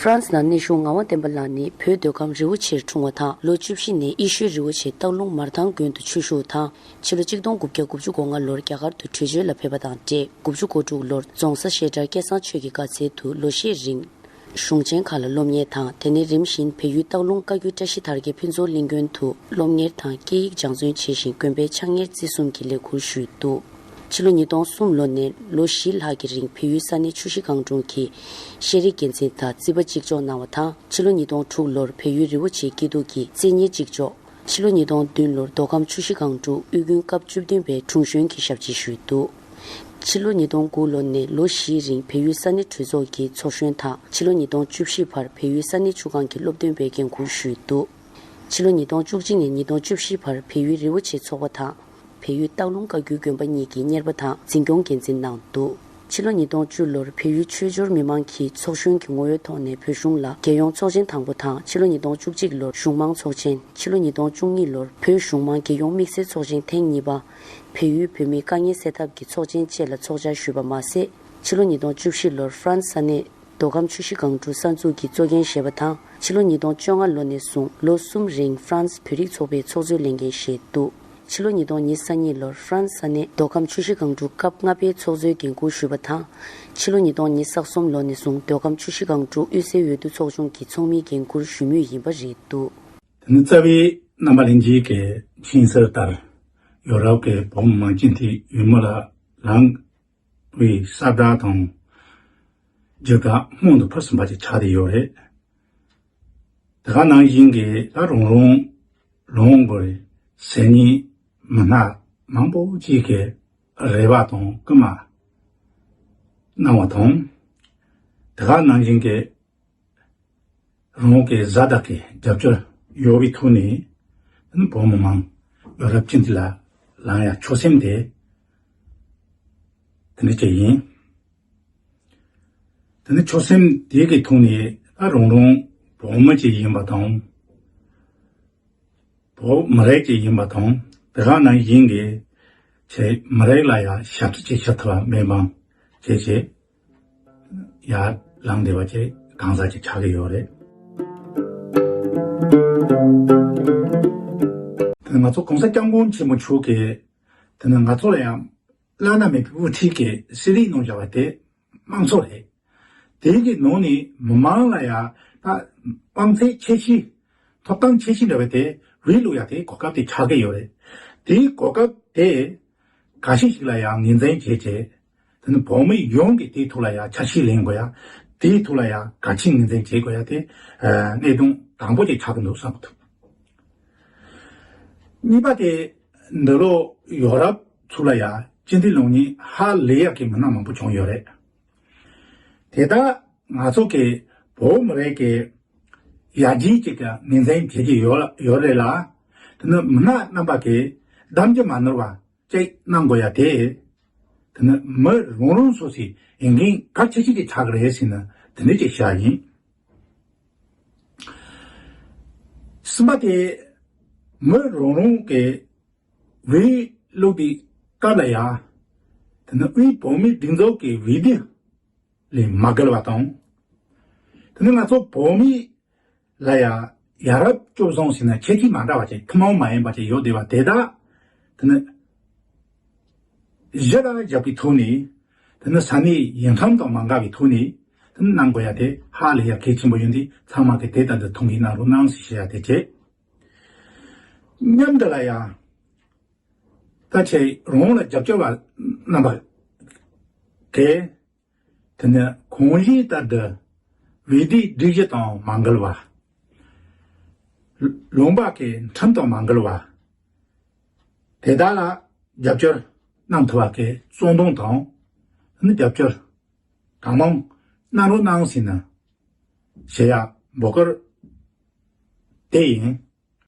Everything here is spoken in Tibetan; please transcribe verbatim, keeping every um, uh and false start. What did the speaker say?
ཧྥ་རན་སི་ནང་གནས་བཞུགས་ངག་དབང་བསྟན་པ་ལགས་ནི་བོད་མདོ་ཁམས་རི་བོ་ཆེར་འཁྲུངས་པ་དང་། ལོ་བཅུ་བཞི་ནས་ཡེ་ཤུའི་རི་བོ་ཆེ་སྟག་ལུང་མར་ཐང་དགོན་དུ་ཆོས་ཞུགས་དང་། ཕྱི་ལོ་གཅིག་སྟོང་དགུ་བརྒྱ་དགུ་བཅུ་གོ་ལྔ་ལོར་རྒྱ་གར་དུ་བྲོས་བྱོལ་ལ་ཕེབས་པ་དང་འབྲེལ། དགུ་བཅུ་གོ་དྲུག་ལོར་རྫོང་སར་བཤད་གྲྭ་སྐལ་བཟང་ཆོས་ཀྱི་དགའ་ཚལ་དུ་ལོ་ཤས་རིང་གཞུང་ཆེན་ཁག་ལ་སློབ་གཉེར་དང་། དེ་ནས་རིམ་བཞིན་བལ་ཡུལ་སྟག་ལུང་བཀའ་བརྒྱུད་བཀྲ་ཤིས་དར་རྒྱས་ཕུན་ཚོགས་གླིང་དགོན་དུ་སློབ་གཉེར་དང་སྐད་ཡིག་སྦྱང་བརྩོན་བྱས་ཤིང་། དགོན་པའི་ཕྱག་གཉེར་བརྩི་སྲུང་གི་ལས་ཁུར་ཞུས་འདུག་ཕྱི་ལོ་ཉིས་སྟོང་གསུམ་ལོ་ནས་ལོ་བཞི་ལྷག་གི་རིང་བལ་ཡུལ་ས་གནས་ཆུ་བཞི་སྒང་དྲུག་གི་ཤེས་རིག་འགན་འཛིན་དང་རྩིས་པ་གཅིག་ལྕོགས་གནང་བ་དང་། ཕྱི་ལོ་ཉིས་སྟོང་དྲུག་ལོར་བལ་ཡུལ་རི་བོ་ཆེའི་སྐྱིད་སྡུག་གི་རྩིས་གཉེར་གཅིག་ལྕོགས། ཕྱི་ལོ་ཉིས་སྟོང་བདུན་ལོར་མདོ་ཁམས་ཆུ་བཞི་སྒང་དྲུག་དབུས་དགོན་སྐབས་བཅུ་བདུན་པའི་དྲུང་གཞོན་གྱི་ཞབས་ཕྱི་ཞུས་འདུག་ཕྱི་ལོ་ཉིས་སྟོང་དགུ་ལོ་ནས་ལོ་བཞིའི་རིང་བལ་ཡུལ་ས་གནས་གྲོས་ཚོགས་ཀྱི་ཚོགས་གཞོན་དང་། ཕྱི་ལོ་ཉིས་སྟོང་བཅུ་བཞི་བར་བལ་ཡུལ་ས་གནས་ཆུ་སྒང་གི་སློབ་སྟོན་པའི་འགན་ཁུར་ཞུས་འདུག་ཕྱི་ལོ་ཉིས་སྟོང་བཅུ་གཅིག་ནས་ཉིས་སྟོང་བཅུ་བཞི་བར་བལ་ཡུལ་རི་བོ་ཆེ་ཚོགས་པ་དང་། བལ་ཡུལ་སྟག་ལུང་བཀའ་བརྒྱུད་དགོན་པ་གཉིས་ཀྱི་གཉེར་པ་དང་འཛིན་སྐྱོང་འགན་འཛིན་གནང་འདུག་ཕྱི་ལོ་ཉིས་སྟོང་བཅུ་ལོར་བལ་ཡུལ་ཆོས་འབྱོར་མི་མང་གིས་ཚོགས་གཞོན་གྱི་ངོ་བོའི་ཐོག་ནས་བོད་གཞུང་ལ་རྒྱལ་ཡོངས་ཚོགས་ཆེན་དང་པོ་དང་། ཕྱི་ལོ་ཉིས་སྟོང་བཅུ་གཅིག་ལོར་གཞུང་མང་ཚོགས་ཆེན། ཕྱི་ལོ་ཉིས་སྟོང་བཅུ་གཉིས་ལོར་བོད་གཞུང་མང་རྒྱལ་ཡོངས་དམིགས་བསལ་ཚོགས་ཆེན་ཐེངས་གཉིས་པ། བལ་ཡུལ་བོད་མིའི་དཀའ་ངལ་སེལ་ཐབས་ཀྱི་ཚོགས་ཆེན་བཅས་ལ་ཚོགས་བཅར་ཞུས་པ་མ་ཟད། ཕྱི་ལོ་ཉིས་སྟོང་བཅུ་བཞི་ལོར་ཧྥ་རན་སི་ས་གནས་མདོ་ཁམས་ཆུ་བཞི་སྒང་དྲུག་གསར་འཛུགས་ཀྱི་གཙོ་འགན་བཞེས་པ་དང་། ཕྱི་ལོ་ཉིས་སྟོང་བཅོ་ལྔ་ལོ་ནས་བཟུང་ལོ་གསུམ་རིང་ཧྥ་རན་སི་བོད་རིགས་ཚོགས་པའི་ཚོགས་གཙོའི་ལས་འགན་བཞེས་འདུག་ཕྱི་ལོ་ཉིས་སྟོང་ཉེར་གཉིས་ལོར་ཧྥ་རན་སི་ས་གནས་མདོ་ཁམས་ཆུ་བཞི་སྒང་དྲུག་སྐབས་ལྔ་པའི་ཚོགས་གཙོའི་འགན་འཁུར་ཞུས་པ་དང་། ཕྱི་ལོ་ཉིས་སྟོང་ཉེར་གསུམ་ལོ་ནས་བཟུང་མདོ་ཁམས་ཆུ་བཞི་སྒང་དྲུག་དབུས་སའི་འོས་བསྡུ་ཚོགས་ཆུང་གི་ཚོགས་མིའི་འགན་འཁུར་ཞུ་མུས་ཡིན་པ་རེད་འདུག་དེ་ནི་རྩ་བའི་རྣམ་པ་ལྷན་རྒྱས་ཀྱིས་མཁྱེན་གསལ་ལྟར། ཡོ་རོབ་ཀྱི་བོད་མི་མང་སྤྱི་འཐུས་ཡུལ་མི་ལ་ལངས་པའི་ས་བདག་དང་རྒྱུ་བདག་སྔོན་དུ་ཕུད་ཟིན་པ་ཅིག་ཆགས་བསྡད་ཡོད་རེད། དེ་ག་ནང་བཞིན་གྱི་ད་རང་རང་ལུང་གི་ཟེར་མཁན་མི་སྣ་མང་པོ་ཅིག་གིས་རེ་བ་དང་སྐུལ་མ་གནང་བ་དང་། དེ་ག་ནང་བཞིན་གྱི་རང་གི་བཟའ་ཟླ་གི་རྒྱབ་སྐྱོར་ཡོད་པའི་ཐོག་ནས་བོད་མི་མང་ཡོ་རོབ་སྤྱི་འཐུས་ལ་ལངས་ཡ་ཆོད་སེམས་དེ་དེ་འདྲ་ཅིག་ཡིན། དེ་ནི་ཆོད་སེམས་དེ་གི་ཐོག་ནས་ད་རང་རང་བོད་མི་ཅིག་ཡིན་པ་དང་། བོད་མི་རིགས་ཅིག་ཡིན་པ་དང་། དེ་ག་ནང་བཞིན་གྱི་ཆེ་མི་རིགས་ལ་ཡང་ཞབས་ཕྱི་ཅིག་བྱེད་ཐུབ་པ་མེད་པ་བྱས་བྱས་ཡར་ལངས་བསྡད་པ་ཅིག་གང་ཟག་ཅིག་ཆགས་ཀྱི་ཡོད་རེད། དེ་ང་ཚོ་གོང་ས་སྐྱབས་མགོན་ཆེན་པོ་མཆོག་གིས་དེ་ནི་ང་ཚོ་ལ་ཡང་བླ་ན་མེད་པའི་དབུ་ཁྲིད་ཀྱི་སྲིད་ལས་གནང་བཞག་པ་དེ་དམངས་གཙོ་རེད། དེ་གི་ནང་ནས་མི་མང་ལ་ཡང་ད་དབང་ཚད་ཆེ་ཤོས་ཐོབ་ཐང་ཆེ་ཤོས་འདྲ་བ་དེ་རིགས་བླུག་ཡ་དེ་གོ་སྐབས་དེ་ཆགས་ཀྱི་ཡོད་རེད། དེའི་གོ་སྐབས་དེ་ག་ཤེད་ཞིག་ལ་ཡང་ངོས་འཛིན་བྱས་བྱས། དེ་ནི་བོད་མི་ཡོངས་ཀྱིས་དེའི་ཐོག་ལ་ཡང་འཆར་གཞི་ལེན་དགོས་ཡ། དེའི་ཐོག་ལ་ཡང་གལ་ཆེན་ངོས་འཛིན་བྱེད་དགོས་ཡ་དེ་གནད་དོན་དང་པོ་དེ་ཆགས་ཀྱི་འདུག་བསམ་གྱི་འདུག་གཉིས་པ་དེ་འདི་ལོ་ཡོ་རོབ་ཚུར་ལ་ཡ་སྤྱི་འཐུས་སློང་མཁན་ཧ་ལས་ཡག་གི་མི་སྣ་མང་པོ་བྱུང་ཡོད་རེད། དེ་དག་ང་ཚོ་གི་བོད་མི་རིགས་ཀྱི་ཡར་རྒྱས་ཅིག་གི་ངོས་འཛིན་བྱེད་ཀྱི་ཡོད་ཡོད་རེད་ལ། དེ་ནི་མི་སྣ་རྣམ་པ་གི་གདམ་གྱི་མ་ནོར་བ་ཅིག་གནང་དགོས་ཡ་དེ། དེ་ནི་མི་རང་རང་སོ་སོའི་འོས་འགན་གལ་ཆེ་ཤོས་ཅིག་ཆགས་ཀྱི་རེད་ཟེར་ན་དེ་འདྲ་ཅིག་བཤད་ཡིན། གསུམ་པ་དེ་མི་རང་རང་གི་འོས་བླུག་པའི་སྐབས་ལ་ཡ། དེ་ནི་དབུས་བོད་མིའི་སྒྲིག་འཛུགས་ཀྱི་འོས་བསྡུ་ལས་མ་བརྒལ་བ་དང་། དེ་ནི་ང་ཚོ་བོད་མི་ལ་ཡ་ཡ་རབས་སྤྱོད་བཟང་ཟེར་ན་ཁྱད་ཆོས་མ་འདྲ་བ་ཅིག་ཐུན་མོང་མ་ཡིན་པ་ཅིག་ཡོད་བསྡད་པ་དེ་དག་དེ་ནི་གཞི་ལ་བཞག་པའི་ཐོག་ནས། དེ་ནི་ས་གནས་ཡུལ་ཁྲིམས་དང་མ་འགལ་བའི་ཐོག་ནས་དེ་ནི་གནང་དགོས་ཡ་དེ་ཧ་ལས་ཡ་གལ་ཆེན་པོ་ཡིན་དུས་ཚང་མ་གིས་དེ་ལྟར་དུ་མཐོང་གི་གནང་རོགས་གནང་ཞེས་བཤད་ཡ་དེ་བྱས། མཉམ་དུ་ལ་ཡ། ད་ཆེ་རང་ལ་རྒྱབ་སྐྱོར་བ་རྣམ་པ་གིས་དེ་ནི་གོང་བཞིན་ལྟར་དུ་འོས་བསྡུའི་སྒྲིག་གཞི་དང་མ་འགལ་བ། ལུང་པ་གི་ཁྲིམས་དང་མ་འགལ་བ། དེ་དག་ལ་རྒྱབ་སྐྱོར་གནང་ཐུབ་པ་གི་གསོལ་འདེབས་དང་། དེ་ནི་རྒྱབ་སྐྱོར་གང་མང་གནང་རོགས་གནང་ཟེར་ནས་ཞུ་ཡ་འབོད་སྐུལ་དེ་ཡིན།